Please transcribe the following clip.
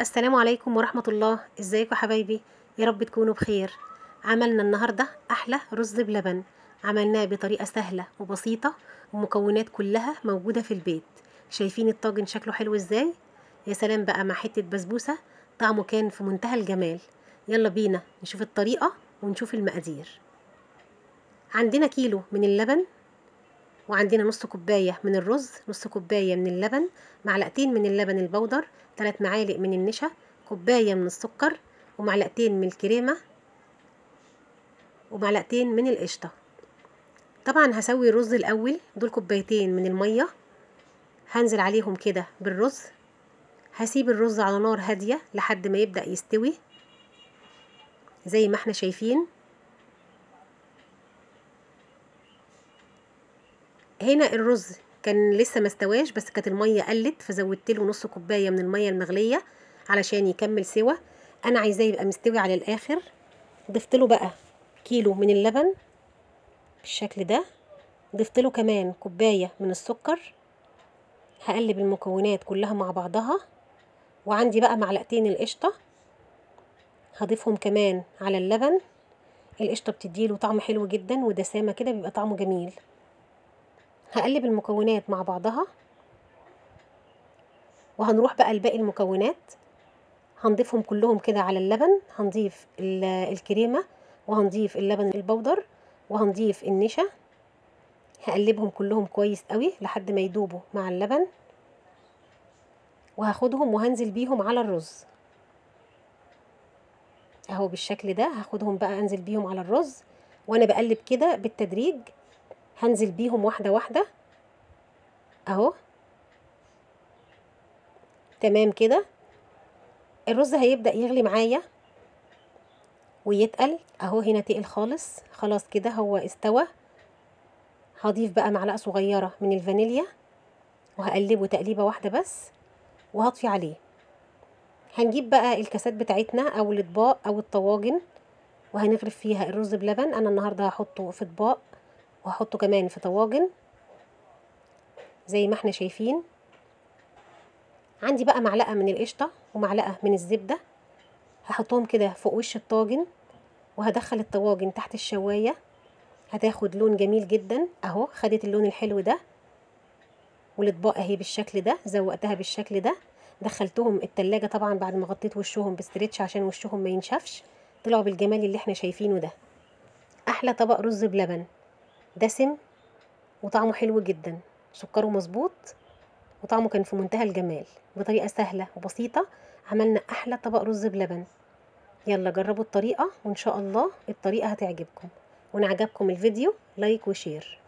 السلام عليكم ورحمة الله. ازيكم حبايبي؟ يا رب تكونوا بخير. عملنا النهاردة احلى رز بلبن، عملناه بطريقة سهلة وبسيطة ومكونات كلها موجودة في البيت. شايفين الطاجن شكله حلو ازاي؟ يا سلام بقى مع حتة بسبوسة، طعمه كان في منتهى الجمال. يلا بينا نشوف الطريقة ونشوف المقادير. عندنا كيلو من اللبن، وعندنا نص كوباية من الرز، نص كوباية من اللبن، معلقتين من اللبن البودر، 3 معالق من النشا، كوباية من السكر، ومعلقتين من الكريمة، ومعلقتين من القشطة. طبعا هسوي الرز الأول. دول كوبايتين من المية هنزل عليهم كده بالرز. هسيب الرز على نار هادية لحد ما يبدأ يستوي زي ما احنا شايفين. هنا الرز كان لسه ما استواش، بس كانت المية قلت، فزودت له نص كوباية من المية المغليه علشان يكمل سوا. انا عايزاه يبقى مستوي على الاخر. ضفت له بقى كيلو من اللبن بالشكل ده، ضفت له كمان كوباية من السكر. هقلب المكونات كلها مع بعضها، وعندي بقى معلقتين القشطه هضيفهم كمان على اللبن. القشطه بتديله طعم حلو جدا ودسامه كده، بيبقى طعمه جميل. هقلب المكونات مع بعضها، وهنروح بقى لباقي المكونات هنضيفهم كلهم كده على اللبن. هنضيف الكريمة، وهنضيف اللبن البودر، وهنضيف النشا. هقلبهم كلهم كويس قوي لحد ما يدوبوا مع اللبن، وهاخدهم وهنزل بيهم على الرز اهو بالشكل ده. هاخدهم بقى انزل بيهم على الرز، وانا بقلب كده بالتدريج. هنزل بيهم واحدة واحدة اهو. تمام كده. الرز هيبدأ يغلي معايا ويتقل اهو. هنا تقل خالص، خلاص كده هو استوى. هضيف بقى معلقة صغيرة من الفانيليا، وهقلبه تقليبة واحدة بس، وهطفي عليه. هنجيب بقى الكاسات بتاعتنا او الاطباق او الطواجن، وهنغرف فيها الرز بلبن. انا النهارده هحطه في اطباق، وهحطه كمان في طواجن زي ما احنا شايفين. عندي بقى معلقة من القشطة ومعلقة من الزبدة، هحطهم كده فوق وش الطاجن، وهدخل الطواجن تحت الشواية. هتاخد لون جميل جدا اهو، خدت اللون الحلو ده. والاطباق اهي بالشكل ده، زوقتها بالشكل ده. دخلتهم التلاجة طبعا بعد ما غطيت وشهم بستريتش عشان وشهم ما ينشفش. طلعوا بالجمال اللي احنا شايفينه ده. احلى طبق رز بلبن، دسم وطعمه حلو جدا، سكره مظبوط، وطعمه كان في منتهى الجمال. بطريقة سهلة وبسيطة عملنا أحلى طبق رز بلبن. يلا جربوا الطريقة، وإن شاء الله الطريقة هتعجبكم. وإن عجبكم الفيديو like و share.